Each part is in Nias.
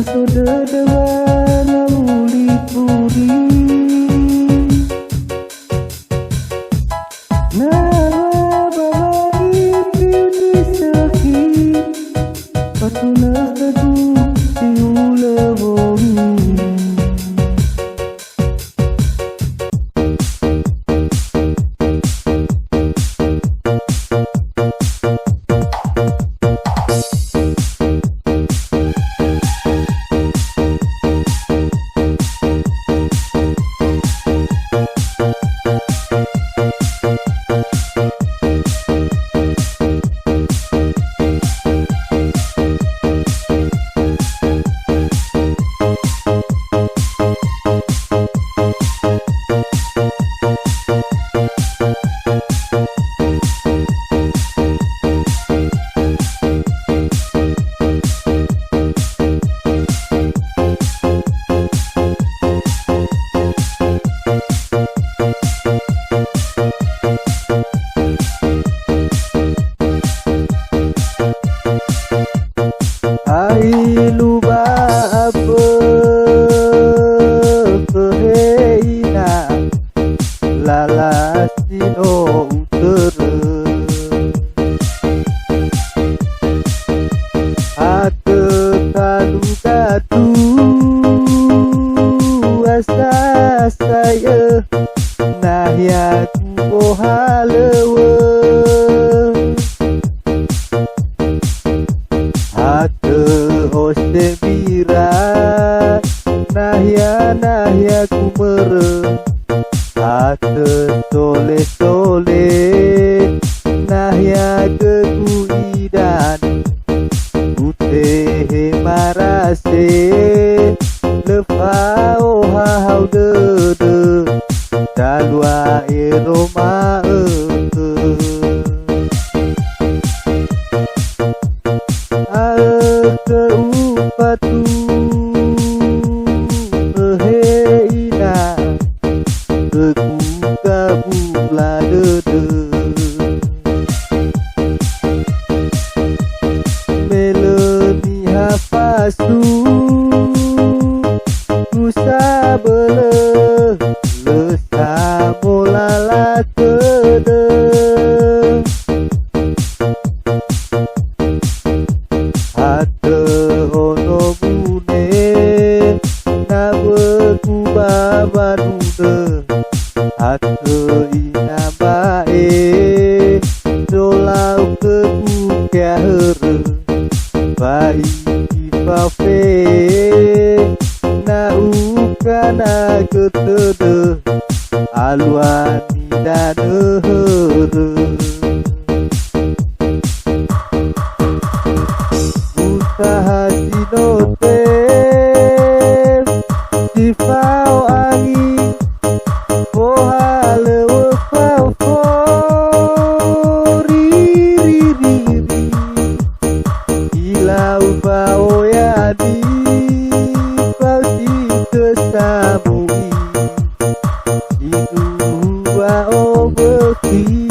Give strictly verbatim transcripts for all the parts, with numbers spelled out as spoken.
So dödö wa na wuli-wuli. Na wa ba wangi piu zi sökhi, fatunö khögu si hulö wongi. Ailu ba afö, föhe ina, lala si no utörö. Atö talu gatu, asa sai'ö nahia gu'ohalöŵö. Atö osembira, nahia, nahia gumörö. Atö sole-sole, nahia gögu idanö. Utehe marase, lö fao hahau dödö, zalua ero ma'ökhö. Aökhö ufatu, öhe ina, khögu gabula dödö. Me lö niha fasu, usabölö, lö samolala tödö. Atö ono mune, nawögu ba wanunö. Atö ina mba'e, zolau khögu keahörö. Ba ifafe, na ukanagö tödö, alua nidanö hörö. Utaha si no te, si fao angi, fohalöŵö fao fo, ri, ri, ri, ri. Ilau ba oya di fao si tö samu'i. Iduhu wa'owökhi.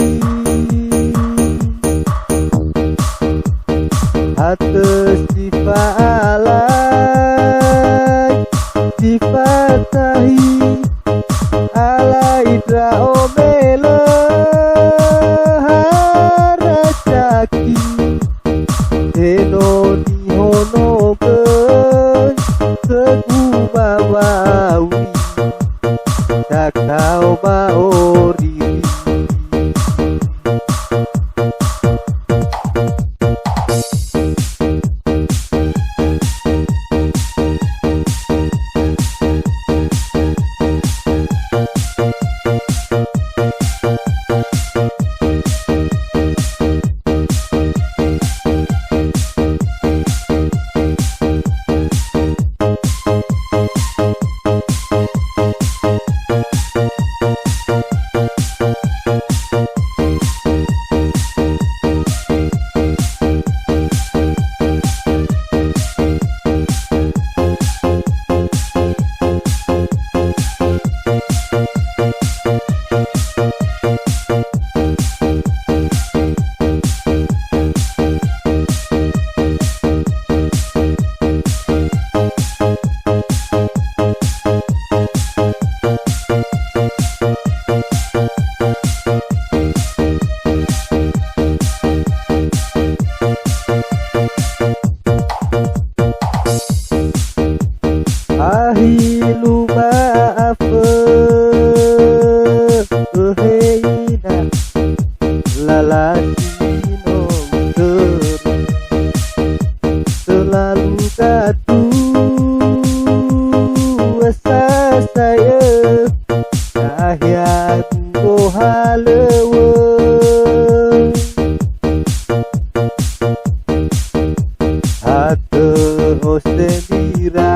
Mira,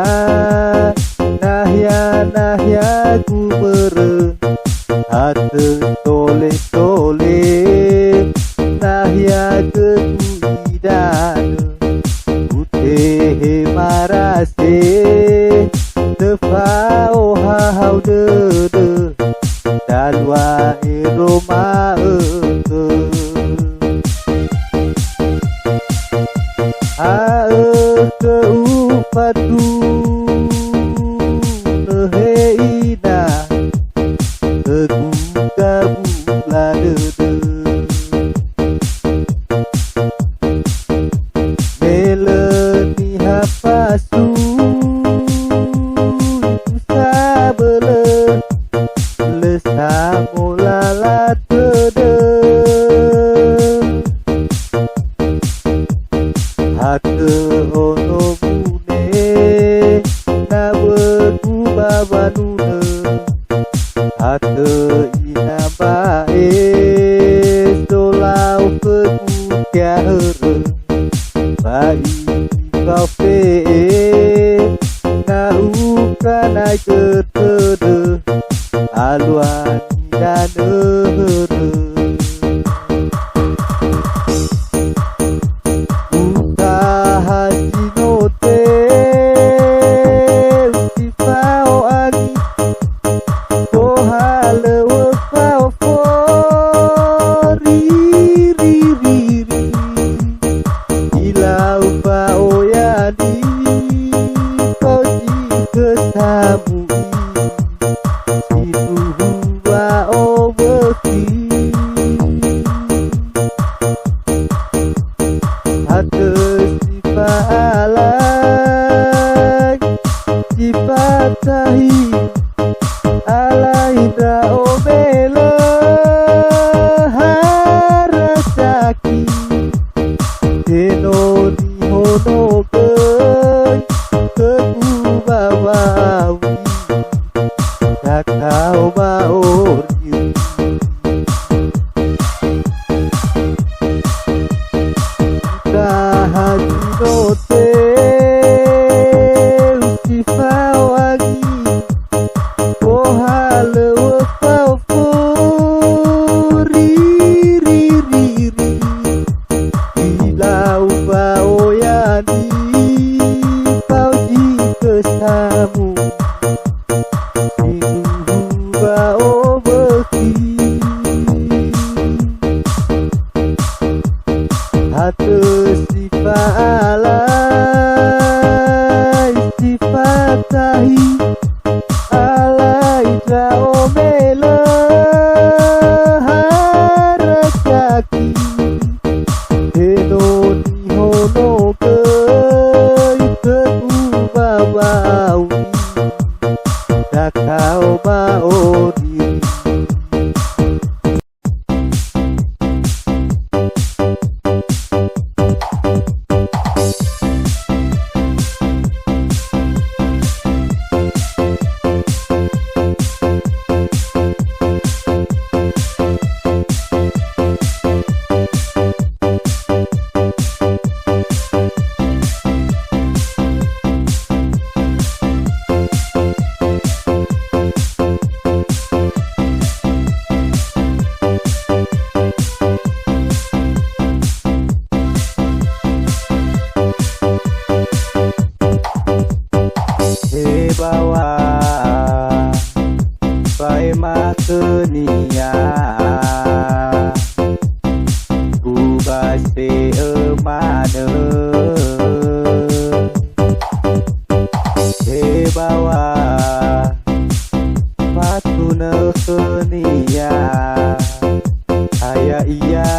nahia-nahia gumörö, hatö tole-tole, nahia gögu idanö. Utehe marase, töfa'ohahau dödö, dalua ero ma'ökhö. Ha'ökhö ufatunö he ina, khögu gabula dödö. Me lö niha fasui sabölö, lö samolala tödö. Hakö ono mune, na wögu ba wanunö. Hatö ina mba'e, solau khögu keahörö. Ba ifao fe'e, na ukana'igö tödö, alua nidanö hörö. Utaha si no teu si fao angi, tohalöŵö fao fori, ri, ri, ri. Ilau fao yani, fao zi khö samu'i. Sindruhu wa'owökhi. Hatö si fa'alai, si fatahi, alai ndra'o me lö harasaki. Tenoni honogöi khögu wawawi, sakao ma'oriri. Taha zi no teu si fao angi, tohalöŵö fao fori, ri, ri, ri. Ilau fao yani, fao zi khö samu, sindruhu wa'owökhi. Hatö si fa'alai, si fatahi, alai ndra'o me lö harasaki. Tenoni honogöi khögu wawawi, sakao ma'oriri. He bawa, fa'ema khönia, ubase'ö manö. He bawa, fatunö khönia, ha ya'ia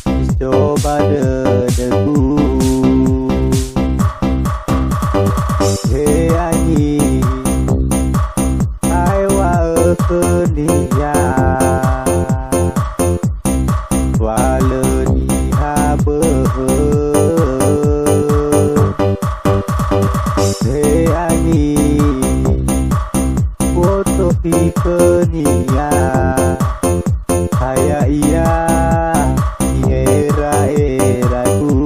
si so ba dödögu. He angi, aeŵa'ö khönia, wa lö niha bö'ö. He angi, boto khönia, ha ya'ia ni'era'eragu.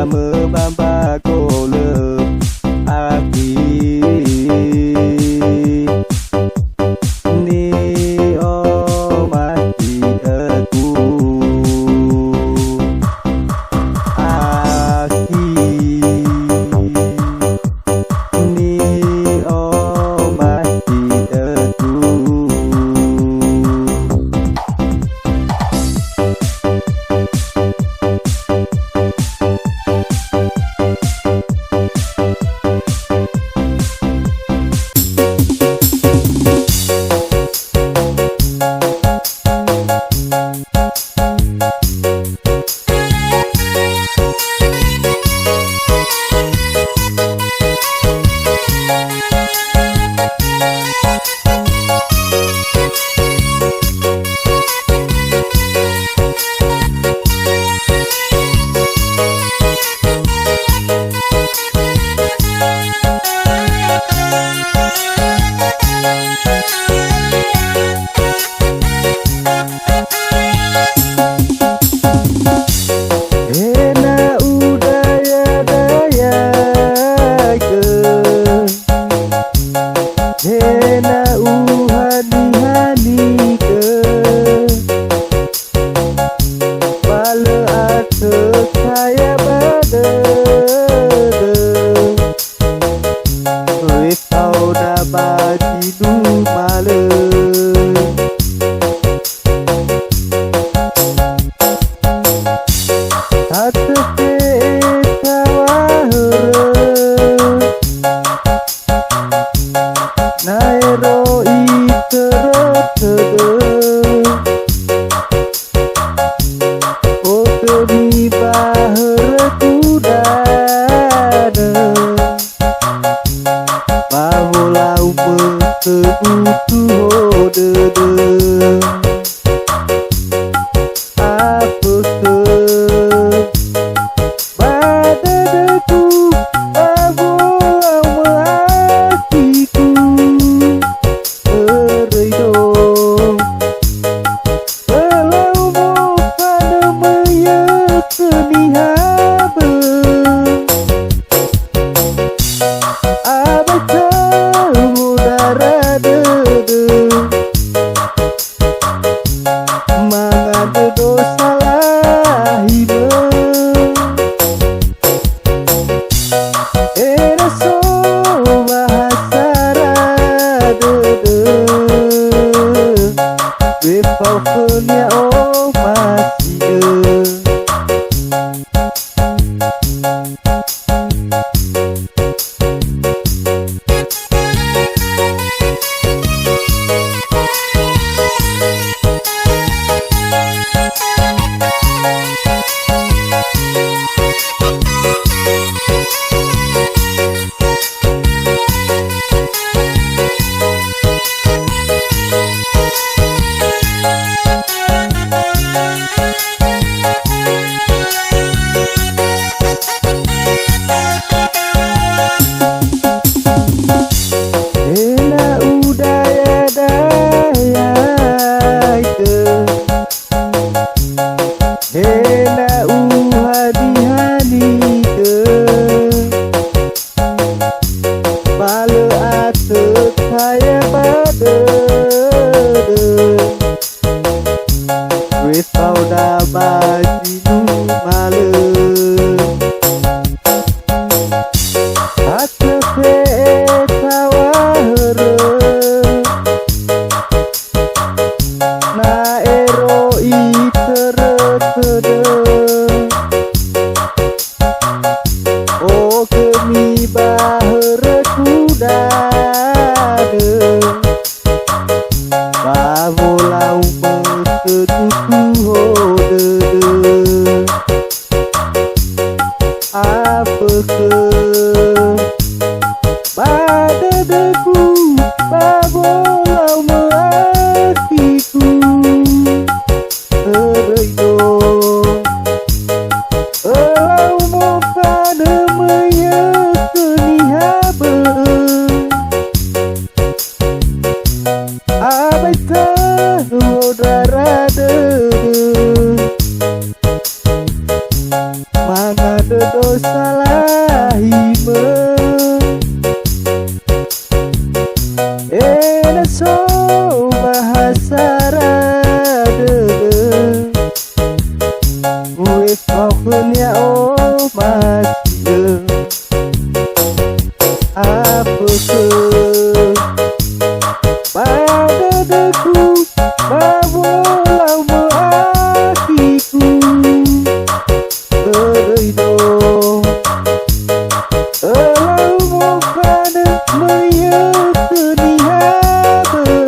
Möbamba golö akhi. Ni'omasi'ögu akhi. Ni'omasi'ögu. Ena'u daya-dayaigö, ena'u hani-hanigö, ba lö atö saya ba dödö. Wefao da ba zi numalö. Hatö fe'e tawahörö, na ero itörö tödö. Otömi ba hörögu danö, ba wolaumö khögu tuho dödö. Afökhö ba dödögu, ba wolaumö akhigu. Öröi do. Ölau mofanö möiötö niha bö'ö. Abaikö modara dödö. Mangandrö do salahimö. Era so ba ha sara dödö, wefao khönia omasi'ö. Ena'u daya-dayaigö, ena'u hani-hanigö, ba lö atö taya ba dödö. Wefao da ba zi numalö. Hatö fe'e tawahörö, na ero itörö tödö. Okhömi ba hörögu danö, ba wolaumö khögu tuho dödö. Afökhö ba dödögu, ba wolaumö akhigu. Öröi do. Ölau mofanö möiötö niha bö'ö. Abaikö modara dödö. Mangandrö do salahimö. Ena'ö so ba hasara dödö, u'efao khönia omasi'ö. Afökhö ba dödögu, ba wolaumö akhigu. Böröi no ölau mofanö möi'ö khö niha böu.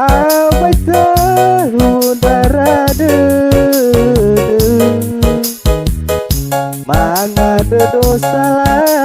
Awai tölu ndrara dödö, manga dödö sala